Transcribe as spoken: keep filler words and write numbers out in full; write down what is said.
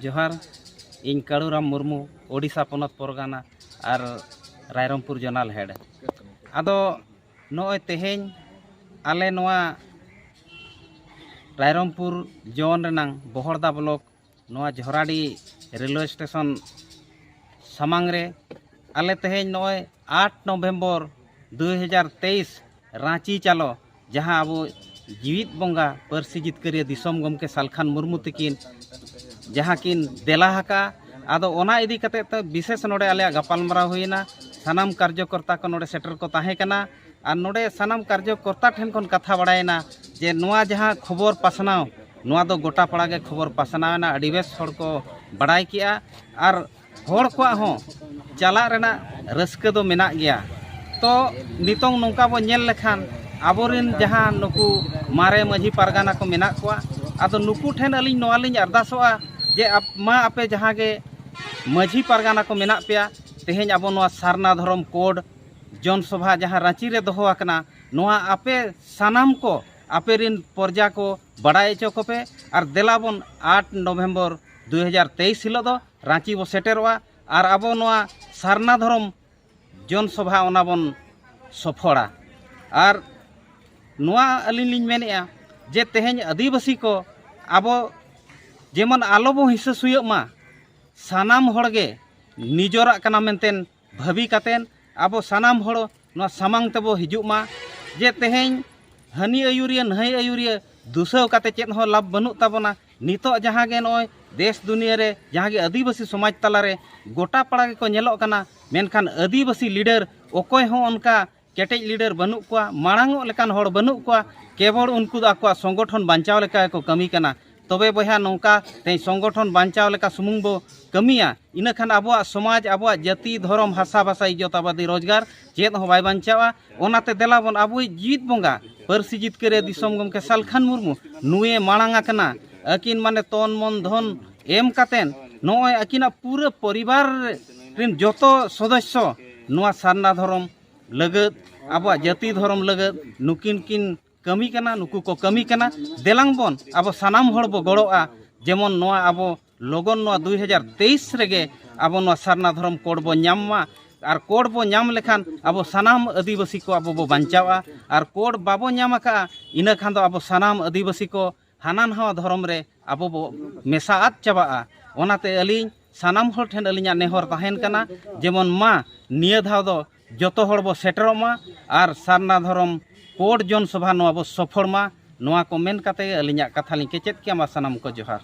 ᱡᱚᱦᱟᱨ᱾ ᱤᱧ ᱠᱟᱹᱲᱩᱨᱟᱢ ᱢᱩᱨᱢᱩ, ᱳᱰᱤᱥᱟ ᱯᱚᱱᱚᱛ ᱯᱚᱨᱜᱟᱱᱟ ᱟᱨ ᱨᱟᱭᱨᱚᱝᱯᱩᱨ ᱡᱚᱱᱟᱞ ᱦᱮᱰ᱾ ᱟᱫᱚ ᱱᱚᱜᱼᱚᱭ ᱛᱮᱦᱮᱧ ᱟᱞᱮ ᱱᱚᱣᱟ ᱨᱟᱭᱨᱚᱝᱯᱩᱨ ᱡᱳᱱ ᱨᱮᱱᱟᱝ ᱵᱚᱦᱚᱲᱫᱟ ᱵᱞᱚᱠ, ᱱᱚᱣᱟ ᱡᱷᱚᱨᱟᱰᱤ ᱨᱮᱞᱣᱮ ᱥᱴᱮᱥᱚᱱ ᱥᱟᱢᱟᱝ ᱨᱮ ᱟᱞᱮ ᱛᱮᱦᱮᱧ ᱱᱚᱜᱼᱚᱭ ᱟᱴ ᱱᱚᱵᱷᱮᱢᱵᱚᱨ ᱫᱩ ᱦᱟᱡᱟᱨ ᱛᱮᱭᱤᱥ ᱨᱟᱸᱪᱤ ᱪᱟᱞᱚ, ᱡᱟᱦᱟᱸ ᱟᱵᱚ ᱡᱤᱣᱤᱫ ᱵᱚᱸᱜᱟ ᱯᱟᱹᱨᱥᱤ ᱡᱤᱛᱠᱟᱹᱨᱤᱭᱟᱹ ᱫᱤᱥᱚᱢ ᱜᱚᱢᱠᱮ ᱥᱟᱞᱠᱷᱟᱱ ᱢᱩᱨᱢᱩ ᱛᱟᱹᱠᱤᱱ ᱡᱟᱦᱟᱸ ᱠᱤᱱ ᱫᱮᱞᱟ ᱟᱠᱟᱫᱼᱟ᱾ ᱟᱫᱚ ᱚᱱᱟ ᱤᱫᱤ ᱠᱟᱛᱮ ᱛᱮ ᱵᱤᱥᱮᱥ ᱱᱚᱰᱮ ᱟᱞᱮᱭᱟᱜ ᱜᱟᱯᱟᱞᱢᱟᱨᱟᱣ ᱦᱩᱭᱮᱱᱟ᱾ ᱥᱟᱱᱟᱢ ᱠᱟᱨᱡᱚᱠᱚᱨᱛᱟ ᱠᱚ ᱱᱚᱰᱮ ᱥᱮᱴᱮᱨ ᱠᱚ ᱛᱟᱦᱮᱸ ᱠᱟᱱᱟ᱾ ᱟᱨ ᱱᱚᱰᱮ ᱥᱟᱱᱟᱢ ᱠᱟᱨᱡᱚᱠᱚᱨᱛᱟ ᱴᱷᱮᱱ ᱠᱷᱚᱱ ᱠᱟᱛᱷᱟ ᱵᱟᱲᱟᱭᱮᱱᱟ ᱡᱮ ᱱᱚᱣᱟ ᱡᱟᱦᱟᱸ ᱠᱷᱚᱵᱚᱨ ᱯᱟᱥᱱᱟᱣ, ᱱᱚᱣᱟ ᱫᱚ ᱜᱚᱴᱟ ᱯᱟᱲᱟ ᱜᱮ ᱠᱷᱚᱵᱚᱨ ᱯᱟᱥᱱᱟᱣ ᱮᱱᱟ, ᱟᱹᱰᱤ ᱵᱮᱥ ᱦᱚᱲ ᱠᱚ ᱵᱟᱲᱟᱭ ᱠᱮᱜᱼᱟ᱾ ᱟᱨ ᱦᱚᱲ ᱠᱚᱣᱟᱜ ᱦᱚᱸ ᱪᱟᱞᱟᱜ ᱨᱮᱱᱟᱜ ᱨᱟᱹᱥᱠᱟᱹ ᱫᱚ ᱢᱮᱱᱟᱜ ᱜᱮᱭᱟ᱾ ᱛᱚ ᱱᱤᱛᱚᱝ ᱱᱚᱝᱠᱟ ᱵᱚ ᱧᱮᱞ ᱞᱮᱠᱷᱟᱱ ᱟᱵᱚᱨᱮᱱ ᱡᱟᱦᱟᱸ ᱱᱩᱠᱩ ᱢᱟᱨᱮ ᱢᱟᱹᱡᱷᱤ ᱯᱟᱨᱜᱟᱱᱟ ᱠᱚ ᱢᱮᱱᱟᱜ ᱠᱚᱣᱟ, ᱟᱫᱚ ᱱᱩᱠᱩ ᱴᱷᱮᱱ ᱟᱹᱞᱤᱧ ᱱᱚᱣᱟ ᱞᱤᱧ ᱟᱨᱫᱟᱥᱚᱜᱼᱟ ᱡᱮ ᱟᱯ-, ᱢᱟ ᱟᱯᱮ ᱡᱟᱦᱟᱸ ᱜᱮ ᱢᱟᱹᱡᱷᱤ ᱯᱟᱨᱜᱟᱱᱟ ᱠᱚ ᱢᱮᱱᱟᱜ ᱯᱮᱭᱟ, ᱛᱮᱦᱮᱧ ᱟᱵᱚ ᱱᱚᱣᱟ ᱥᱟᱨᱱᱟ ᱫᱷᱚᱨᱚᱢ ᱠᱳᱰ ᱡᱚᱱ ᱥᱚᱵᱷᱟ ᱡᱟᱦᱟᱸ ᱨᱟᱸᱪᱤ ᱨᱮ ᱫᱚᱦᱚ ᱟᱠᱟᱱᱟ, ᱱᱚᱣᱟ ᱟᱯᱮ ᱥᱟᱱᱟᱢ ᱠᱚ ᱟᱯᱮ ᱨᱮᱱ ᱯᱨᱚᱡᱟ ᱠᱚ ᱵᱟᱲᱟᱭ ᱦᱚᱪᱚ ᱠᱚᱯᱮ᱾ ᱟᱨ ᱫᱮᱞᱟ ᱵᱚᱱ ᱟᱴ ᱱᱚᱵᱷᱮᱢᱵᱚᱨ ᱫᱩ ᱦᱟᱡᱟᱨ ᱛᱮᱭᱤᱥ ᱦᱤᱞᱳᱜ ᱫᱚ ᱨᱟᱸᱪᱤ ᱵᱚ ᱥᱮᱴᱮᱨᱚᱜᱼᱟ ᱟᱨ ᱟᱵᱚ ᱱᱚᱣᱟ ᱥᱟᱨᱱᱟ ᱫᱷᱚᱨᱚᱢ ᱡᱚᱱ ᱥᱚᱵᱷᱟ ᱚᱱᱟ ᱵᱚᱱ ᱥᱚᱯᱷᱚᱲᱟ᱾ ᱟᱨ ᱱᱚᱣᱟ ᱟᱹᱞᱤᱧ ᱞᱤᱧ ᱢᱮᱱᱮᱫᱼᱟ ᱡᱮ ᱛᱮᱦᱮᱧ ᱟᱹᱫᱤᱵᱟᱹᱥᱤ ᱠᱚ ᱟᱵᱚ ᱡᱮᱢᱚᱱ ᱟᱞᱚ ᱵᱚ ᱦᱤᱸᱥᱟᱹ ᱥᱩᱭᱟᱹᱜ ᱢᱟ, ᱥᱟᱱᱟᱢ ᱦᱚᱲ ᱜᱮ ᱱᱤᱡᱚᱨᱟᱜ ᱠᱟᱱᱟ ᱢᱮᱱᱛᱮ ᱵᱷᱟᱹᱵᱤ ᱠᱟᱛᱮᱱ ᱟᱵᱚ ᱥᱟᱱᱟᱢ ᱦᱚᱲ ᱱᱚᱣᱟ ᱥᱟᱢᱟᱝ ᱛᱮᱵᱚ ᱦᱤᱡᱩᱜ ᱢᱟ᱾ ᱡᱮ ᱛᱮᱦᱮᱧ ᱦᱟᱹᱱᱤ ᱟᱹᱭᱩᱨᱤᱭᱟᱹ ᱱᱟᱹᱭ ᱟᱹᱭᱩᱨᱤᱭᱟᱹ ᱫᱩᱥᱟᱹᱣ ᱠᱟᱛᱮ ᱪᱮᱫ ᱦᱚᱸ ᱞᱟᱵᱷ ᱵᱟᱹᱱᱩᱜ ᱛᱟᱵᱚᱱᱟ᱾ ᱱᱤᱛᱚᱜ ᱡᱟᱦᱟᱸ ᱜᱮ ᱱᱚᱜᱼᱚᱭ ᱫᱮᱥ ᱫᱩᱱᱤᱭᱟᱹ ᱨᱮ ᱡᱟᱦᱟᱸ ᱜᱮ ᱟᱹᱫᱤᱵᱟᱹᱥᱤ ᱥᱚᱢᱟᱡᱽ ᱛᱟᱞᱟᱨᱮ ᱜᱚᱴᱟ ᱯᱟᱲᱟ ᱜᱮᱠᱚ ᱧᱮᱞᱚᱜ ᱠᱟᱱᱟ, ᱢᱮᱱᱠᱷᱟᱱ ᱟᱹᱫᱤᱵᱟᱹᱥᱤ ᱞᱤᱰᱟᱨ ᱚᱠᱚᱭ ᱦᱚᱸ ᱚᱱᱠᱟ ᱠᱮᱴᱮᱡ ᱞᱤᱰᱟᱨ ᱵᱟᱹᱱᱩᱜ ᱠᱚᱣᱟ, ᱢᱟᱲᱟᱝᱚᱜ ᱞᱮᱠᱟᱱ ᱦᱚᱲ ᱵᱟᱹᱱᱩᱜ ᱠᱚᱣᱟ᱾ ᱠᱮᱵᱚᱞ ᱩᱱᱠᱩ ᱫᱚ ᱟᱠᱚᱣᱟᱜ ᱥᱚᱝᱜᱚᱴᱷᱚᱱ ᱵᱟᱧᱪᱟᱣ ᱞᱮᱠᱟ ᱜᱮᱠᱚ ᱠᱟᱹᱢᱤ ᱠᱟᱱᱟ᱾ ᱛᱚᱵᱮ ᱵᱚᱭᱦᱟ, ᱱᱚᱝᱠᱟ ᱛᱮᱦᱮᱧ ᱥᱚᱝᱜᱚᱴᱷᱚᱱ ᱵᱟᱧᱪᱟᱣ ᱞᱮᱠᱟ ᱥᱩᱢᱩᱝ ᱵᱚ ᱠᱟᱹᱢᱤᱭᱟ, ᱤᱱᱟᱹᱠᱷᱟᱱ ᱟᱵᱚᱣᱟᱜ ᱥᱚᱢᱟᱡᱽ, ᱟᱵᱚᱣᱟᱜ ᱡᱟᱹᱛᱤ, ᱫᱷᱚᱨᱚᱢ, ᱦᱟᱥᱟ, ᱵᱷᱟᱥᱟ, ᱤᱡᱽᱡᱚᱛ, ᱟᱵᱟᱫᱤ, ᱨᱳᱡᱽᱜᱟᱨ ᱪᱮᱫ ᱦᱚᱸ ᱵᱟᱭ ᱵᱟᱧᱪᱟᱣᱟ᱾ ᱚᱱᱟᱛᱮ ᱫᱮᱞᱟ ᱵᱚᱱ ᱟᱵᱚᱭᱤᱡ ᱡᱤᱣᱤᱫ ᱵᱚᱸᱜᱟ ᱯᱟᱹᱨᱥᱤ ᱡᱤᱛᱠᱟᱹᱨᱤᱭᱟᱹ ᱫᱤᱥᱚᱢ ᱜᱚᱢᱠᱮ ᱥᱟᱞᱠᱷᱟᱱ ᱢᱩᱨᱢᱩ ᱱᱩᱭᱮ ᱢᱟᱲᱟᱝ ᱟᱠᱟᱱᱟ᱾ ᱟᱹᱠᱤᱱ ᱢᱟᱱᱮ ᱛᱚᱱ ᱢᱚᱱ ᱫᱷᱚᱱ ᱮᱢ ᱠᱟᱛᱮᱱ ᱱᱚᱜᱼᱚᱭ ᱟᱹᱠᱤᱱᱟᱜ ᱯᱩᱨᱟᱹ ᱯᱚᱨᱤᱵᱟᱨ ᱨᱮᱱ ᱡᱚᱛᱚ ᱥᱚᱫᱚᱥᱥᱚ ᱱᱚᱣᱟ ᱥᱟᱨᱱᱟ ᱫᱷᱚᱨᱚᱢ ᱞᱟᱹᱜᱤᱫ, ᱟᱵᱚᱣᱟᱜ ᱡᱟᱹᱛᱤ ᱫᱷᱚᱨᱚᱢ ᱞᱟᱹᱜᱤᱫ ᱱᱩᱠᱤᱱ ᱠᱤᱱ ᱠᱟᱹᱢᱤ ᱠᱟᱱᱟ, ᱱᱩᱠᱩ ᱠᱚ ᱠᱟᱹᱢᱤ ᱠᱟᱱᱟ᱾ ᱫᱮᱞᱟᱝ ᱵᱚᱱ ᱟᱵᱚ ᱥᱟᱱᱟᱢ ᱦᱚᱲ ᱵᱚ ᱜᱚᱲᱚᱜᱼᱟ, ᱡᱮᱢᱚᱱ ᱱᱚᱣᱟ ᱟᱵᱚ ᱞᱚᱜᱚᱱ ᱱᱚᱣᱟ ᱫᱩᱭ ᱦᱟᱡᱟᱨ ᱛᱮᱭᱤᱥ ᱨᱮᱜᱮ ᱟᱵᱚ ᱱᱚᱣᱟ ᱥᱟᱨᱱᱟ ᱫᱷᱚᱨᱚᱢ ᱠᱳᱰ ᱵᱚ ᱧᱟᱢ ᱢᱟ᱾ ᱟᱨ ᱠᱳᱰ ᱵᱚ ᱧᱟᱢ ᱞᱮᱠᱷᱟᱱ ᱟᱵᱚ ᱥᱟᱱᱟᱢ ᱟᱹᱫᱤᱵᱟᱹᱥᱤ ᱠᱚ ᱟᱵᱚ ᱵᱚ ᱵᱟᱧᱪᱟᱣᱼᱟ᱾ ᱟᱨ ᱠᱳᱰ ᱵᱟᱵᱚ ᱧᱟᱢ ᱟᱠᱟᱫᱼᱟ, ᱤᱱᱟᱹ ᱠᱷᱟᱱ ᱫᱚ ᱟᱵᱚ ᱥᱟᱱᱟᱢ ᱟᱹᱫᱤᱵᱟᱹᱥᱤ ᱠᱚ ᱦᱟᱱᱟ ᱱᱟᱣᱟ ᱫᱷᱚᱨᱚᱢ ᱨᱮ ᱟᱵᱚ ᱵᱚ ᱢᱮᱥᱟ ᱟᱫ ᱪᱟᱵᱟᱜᱼᱟ᱾ ᱚᱱᱟᱛᱮ ᱟᱹᱞᱤᱧ ᱥᱟᱱᱟᱢ ᱦᱚᱲ ᱴᱷᱮᱱ ᱟᱹᱞᱤᱧᱟᱜ ᱱᱮᱦᱚᱨ ᱛᱟᱦᱮᱱ ᱠᱟᱱᱟ, ᱡᱮᱢᱚᱱ ᱢᱟ ᱱᱤᱭᱟᱹ ᱫᱷᱟᱣ ᱫᱚ ᱡᱚᱛᱚ ᱦᱚᱲ ᱵᱚ ᱥᱮᱴᱮᱨᱚᱜ ᱢᱟ ᱟᱨ ᱥᱟᱨᱱᱟ ᱫᱷᱚᱨᱚᱢ ᱠᱳᱰ ᱡᱚᱱ ᱥᱚᱵᱷᱟ ᱱᱚᱣᱟ ᱵᱚ ᱥᱚᱯᱷᱚᱲ ᱢᱟ᱾ ᱱᱚᱣᱟ ᱠᱚ ᱢᱮᱱ ᱠᱟᱛᱮ ᱜᱮ ᱟᱹᱞᱤᱧᱟᱜ ᱠᱟᱛᱷᱟ ᱞᱤᱧ ᱠᱮᱪᱮᱫ ᱠᱮᱜᱼᱟ᱾ ᱢᱟ ᱥᱟᱱᱟᱢ ᱠᱚ ᱡᱚᱦᱟᱨ᱾